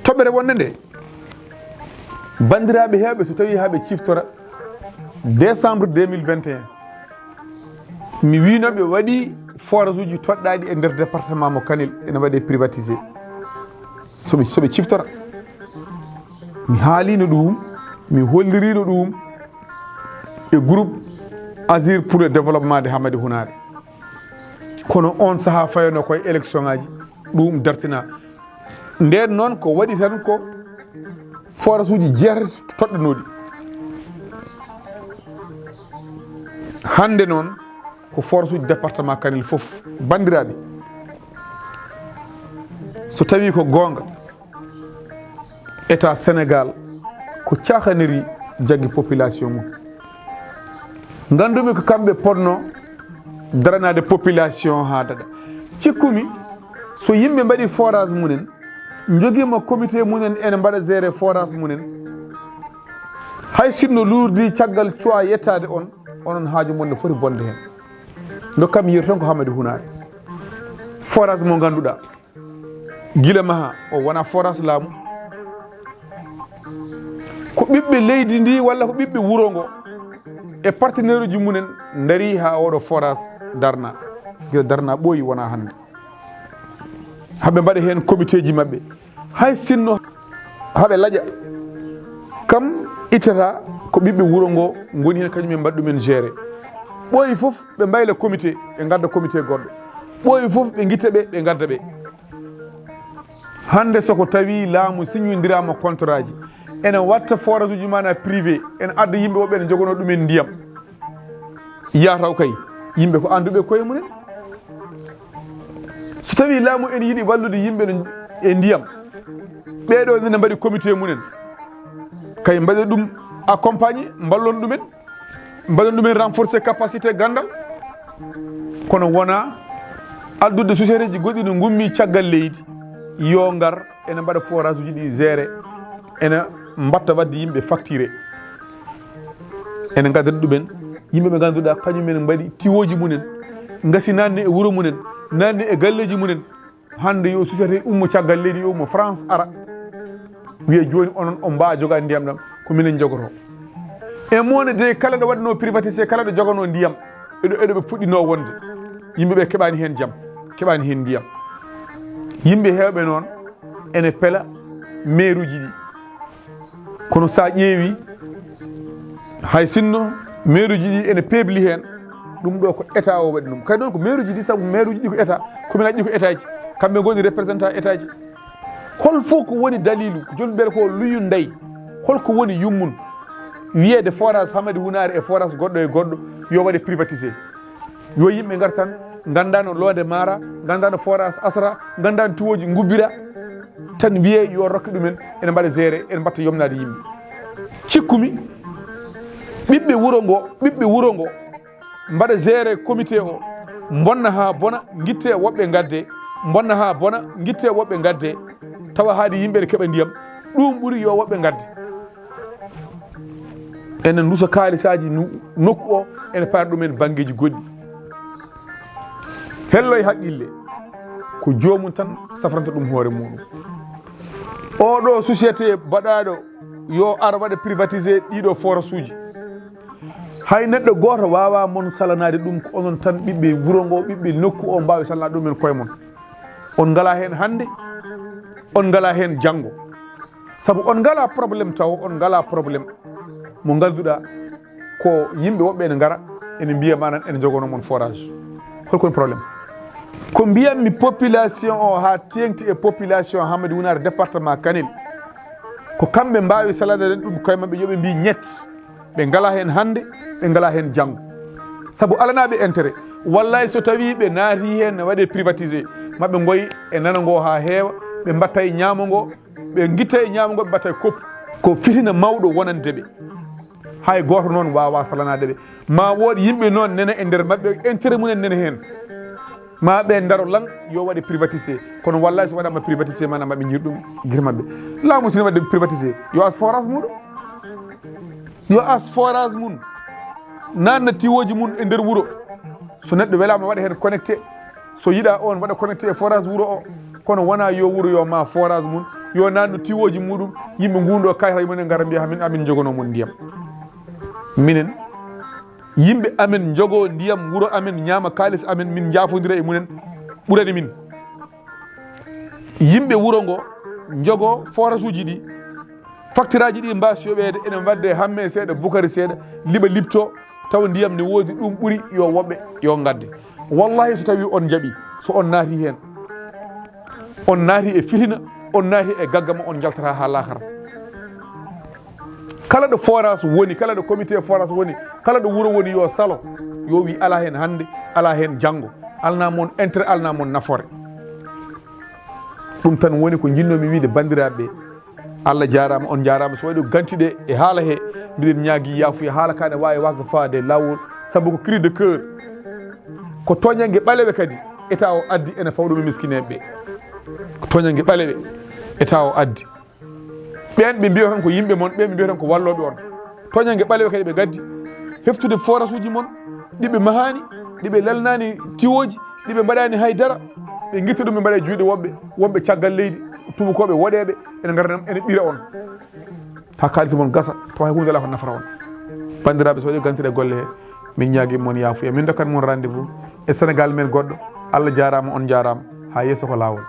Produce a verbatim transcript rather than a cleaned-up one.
Toɓɓere wonde nde, banndiraaɓe heewɓe, so tawii haa ɓe ciftora décembre deux mille vingt et un, mi wiino ɓe waɗi forage uji toɗɗaaɗi e nder département mo Kanel ene waɗe privatisé. So ɓe, so ɓe ciftora, mi haalino ɗum, mi hollirino ɗum e groupe Azir pour le développement de Hamadi Hunare. Kono on saha fayano koye élection ngaji, ɗum dartina. Nden noon ko waɗi tan ko forage uji jeetati toɗɗanoɗi. Hande noon ko forage uji département Kanel fof. Banndiraaɓe, so tawi ko goonga, État Sénégal ko caahaniri jaggi population mum. Ngandumi ko kamɓe ponno daranaade population haa daɗa. Cikkumi, so yimɓe mbaɗi forage mumen, njogiima comité mumen ene mbaɗa gérer forage mumen, hay sinno luurdi caggal cuwa yettaade on, onon haaju mon ne foti bonde heen. Ndokkam yeru tan ko Hamadi Hunaare. Forage mo ngannduɗaa, gila maha o wona forage laamu. Ko ɓiɓɓe leydi ndi walla ko ɓiɓɓe wuro ngo e partenaire uji mumen ndari haa oɗo forage darna. Gila darna ɓooyi wona hannde. Haɓe mbaɗa heen comité ji maɓɓe. Hay sinno haɓe laƴa, kam ittata ko ɓiɓɓe wuro ngo ngoni heen, kañum en mbaɗa ɗumen gérer. Ɓooyi fof ɓe mbayla comité, ɓe ngadda comité goɗɗo. Ɓooyi fof ɓe ngitta ɓe, ɓe ngadda ɓe. Hannde so ko tawi laamu signondiraama contrat ji, ene watta forage uji mana privé, ene adda yimɓe woɓɓe ene njogono ɗumen ndiyam. Yataw kay, yimɓe ko annduɓe koye mumen. So tawi laamu ene yiɗi wallude yimɓe no, e ndiyam, ɓeeɗo nene mbaɗi comité mumen, kay mbaɗa ɗum accompagné, mballon ɗumen, mbaɗon ɗumen renforcer capacité ganndal. Kono wona addude société ji goɗɗi no ngummi caggal leydi, yo ngar ene mbaɗa forage uji ɗi gérer, ene mbatta wadde yimɓe facturé. Ene ngadda ɗumen yimɓe ɓe ngannduɗaa kañum en mbaɗi tiwooji mumen, ngasi nanni e wuro mumen, nanni e galleeji mumen. Hannde yo société ummo caggal leydi, yo ummo France ara, wiya jooni onon on mbaa jogaade ndiyam ɗam, ko minen njogoto. E mone de kala ɗo waɗno privatisé, kala ɗo jogano ndiyam, eɗo, eɗo ɓe puɗɗino wonde. Yimɓe ɓe keɓani heen jam, keɓani heen ndiyam. Yimɓe heewɓe noon ene pela mairie uji ɗi. Kono sa ƴeewi, hay sinno mairie uji ɗi ene peebli heen, ɗum ɗo ko état o waɗi ɗum. Kadi noon ko mairie uji ɗi, sabu mairie uji ɗi ko état, commune aji ɗi ko état ji, kamɓe ngoni représentant état ji. Hol fof ko woni dalilu, ko joni mbiyata ko luyu ndey, holko woni yummum wiyeede forage Hamadi Hunaare e forage goɗɗo e goɗɗo yo waɗe privatisé? Yo yimɓe ngar tan, ngannda no loonde maara, ngannda no forage asra, ngannda no tiwooji ngubbira, tan wiyee yo rokke ɗumen, ene mbaɗa gérer, ene mbatta yomnaade yimɓe. Cikkumi, ɓiɓɓe wuro ngo, ɓiɓɓe wuro ngo mbaɗa gérer comité o, mbonna haa bona, ngitte woɓɓe ngadde, mbonna haa bona, ngitte woɓɓe ngadde, tawa haadi yimɓe ne keɓa ndiyam, ɗum ɓuri yo woɓɓe ngadde. Ene ndusa kaalisaaji nu-, nokku o, ene para ɗumen banngeeji goɗɗi. Hello e haqqille, ko joomum tan safranta ɗum hoore muɗum. Oɗo société baɗaɗo yo ar waɗa privatisé ɗiɗo forage uji. Hay neɗɗo gooto waawaa mon salanaade ɗum, ko onon tan ɓiɓɓe wuro ngo, ɓiɓɓe nokku o mbaawi salanaade ɗum en koye mon. On ngalaa heen hannde, on ngalaa heen janngo. Sabu on ngalaa problème taw, on ngalaa problème mo ngannduɗaa ko yimɓe woɓɓe ene ngara, ene mbiya manan ene njogono mon forage. Hol kon problème? Ko mbiyammi population o haa teeŋti e population Hamadi Wunaare département Kanel. Ko kamɓe mbaawi salanaade ɗum koye maɓɓe, yo ɓe mbi ñett. Ɓe ngalaa heen hannde, ɓe ngalaa heen janngo. Sabu alanaa ɓe intérêt. Wallay so tawii ɓe naatii heen ne waɗee privatisé, maɓe ngoy e nana ngo haa heewa, ɓe mbatta e ñaamo ngo, ɓe ngitta e ñaamo ngo, ɓe mbatta e koppu. Ko fitina mawɗo wonande ɓe. Hay gooto noon waawaa salanaade ɓe. Ma wood yimɓe noon nena e nder maɓɓe, intérêt mumen nena heen. Ma ɓe ndaro lan yo waɗe privatisé. Kono wallay so waɗaama privatisé, maanaam maɓe njir ɗum gir maɓɓe. Laamu sine waɗde privatisé, yo as forage muɗum. Yo as forage mum. Nanna tiwooji mum e nder wuro. So neɗɗo welaama waɗa heen connecté. So yiɗa on waɗa connecté e forage wuro o, kono wona yo wuro yo ma forage mum, yo nannu tiwoji muɗum, yimɓe ngundo kayitaji mumen ngara mbiya amin, amin jogono mon ndiyam. Minen, yimɓe amen jogo ndiyam wuro amen, ñaama kalis amen, min jafodira e mumen, ɓurani min. Yimɓe wuro ngo jogo forage uji ɗi, facturaji ɗi mbasi yoɓede, ene wadde hamme seeɗa, bukari seeɗa, liɓa liɓto, tawa ndiyam ne wodi, ɗum ɓuri yo woɓɓe yo ngadde. Wallahi, so tawi on jaɓi, so on naati hen, on naati e fitina, on naati e gaggama, on jaltata ha lahara. Kala ɗo forage woni, kala ɗo comité forage woni, kala ɗo wuro woni, yo salo, yo wi ala hen hande, ala hen janngo, alna mon intérêt, alna mon nafoore. Ɗum tan woni ko jinnomi wiide banndiraaɓe. Allah jaaraama, on jaaraama. So waɗi ko gantiɗe e haala he, mbiɗen ñaagi yaafuya. Haala ka ne waawi wasde faade laawol, sabu ko cri de cœur. Ko toñange ɓalewe kadi eta o addi ene fawɗo mi miskineeɓe ɓe. Ko toñange ɓalewe eta o addi. Ɓeen ɓe mbiya tan ko yimɓe mon, ɓeen ɓe mbiya tan ko wallooɓe on. Toñange ɓalewe kadi ɓe ngaddi, heftude forage uji mon, ɗi ɓe mahaani, ɗi ɓe lelnaani tiwooji, ɗi ɓe mbaɗaani hay dara, ɓe ngitta ɗum, ɓe mbaɗa e juuɗe woɓɓe, wonɓe caggal leydi, tuubakooɓe woɗeeɓe, ene ngara ene ɓira on. Haa kaalis mon gasa, tawa hay huunde alaa ko nafata on. Banndiraaɓe, so waɗi gantiɗe golle he, min ñaagi mon yaafuya. Min dokkat mon rendez-vous e Sénégal men goɗɗo. Allah jaaraama, on jaaraama. Haa yeeso ko laawol.